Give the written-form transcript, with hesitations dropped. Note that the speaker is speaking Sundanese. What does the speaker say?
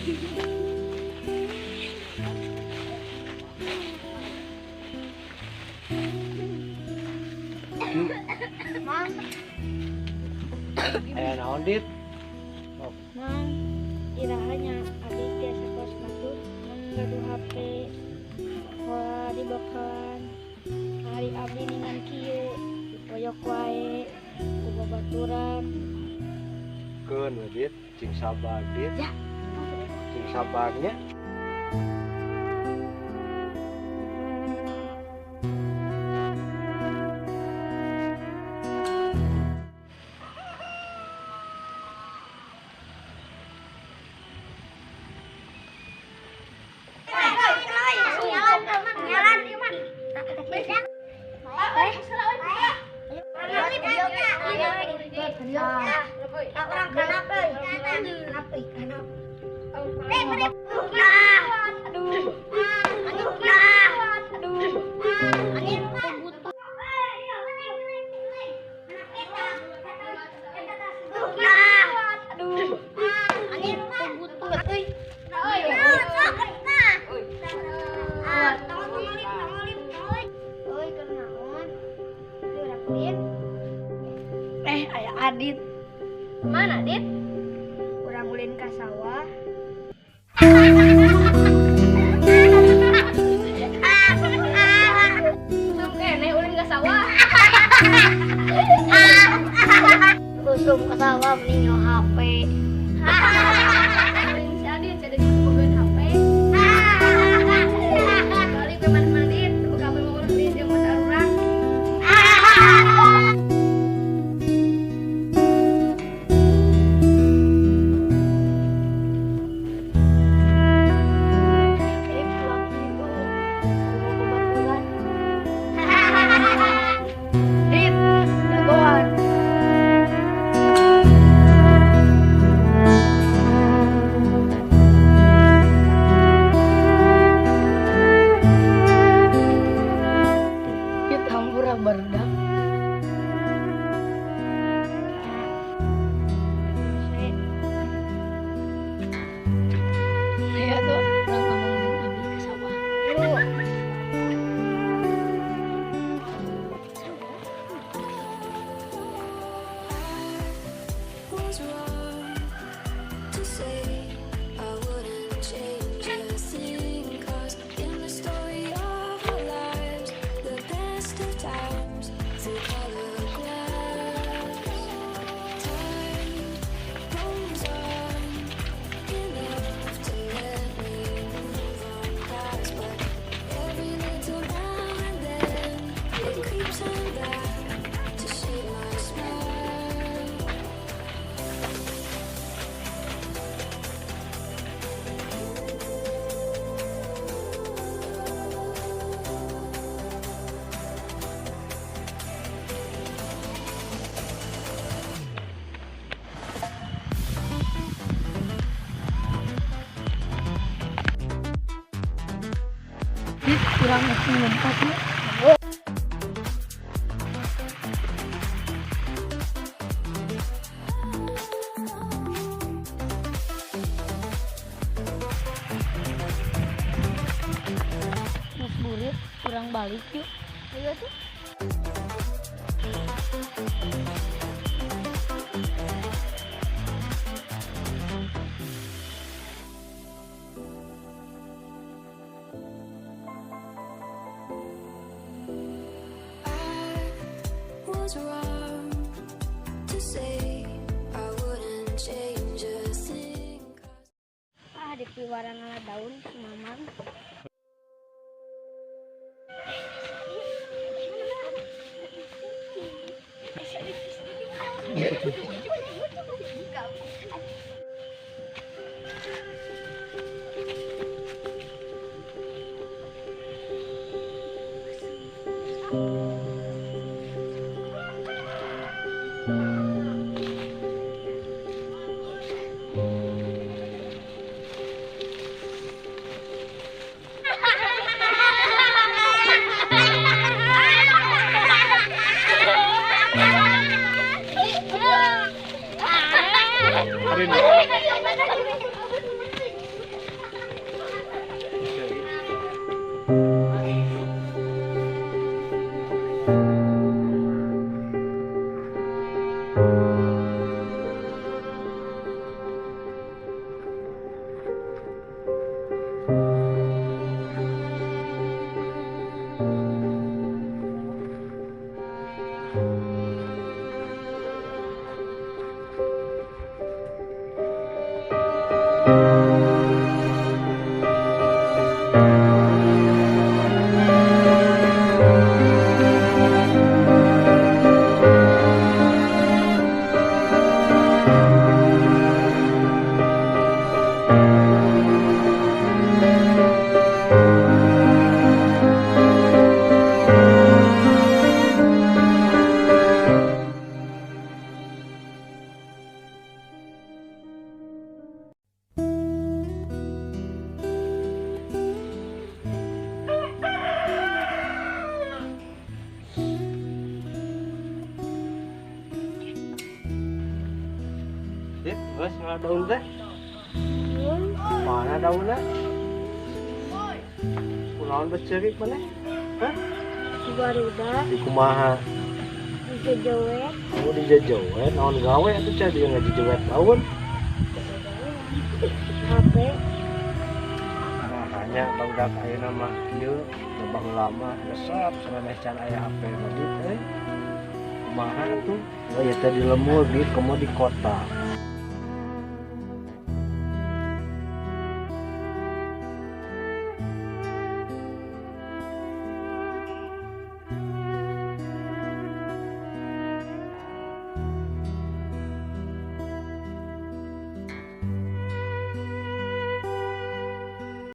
Mang. Aya naon, Dit? Mang, iraha nya abi tiasa kos batur mun gaduh HP. Pola dibakalan. Hari abdi ningan kieu dipoyok wae ku babaturan. Keun we, Dit, cing sabar, Dit. Ya. Cing sabarnya. Aya Adit. Mana, Dit? Urang ulin ka sawah. Usum keneh ulin ka sawah. Usum ka sawah mending nyo HP. Ulin si Adit, si Adit bogoin HP. Balik ke mana-mana, Dit. Buka HP mau urang di jeung mata urang. Kurang ngumpet ya. Mas burit, kurang balik yuk. Ayo tuh. Was wrong to say I wouldn't change a thing. Ah, di piwarana daun si Mamang. Daun teh? Mana daunnya? Kunaon beceurik maneh? Hah? Barudak. Di kumaha? Dijejewet. Oh, dijejewet, naon gawe atuh sia dia ngajejewet daun? HP. Nah, hanya barudak ayeuna mah kieu, da baheula mah resep saraneh can aya HP mah, Dit euy. Kumaha atuh? Oh, ieu teh di lembur, Dit, komo di kota.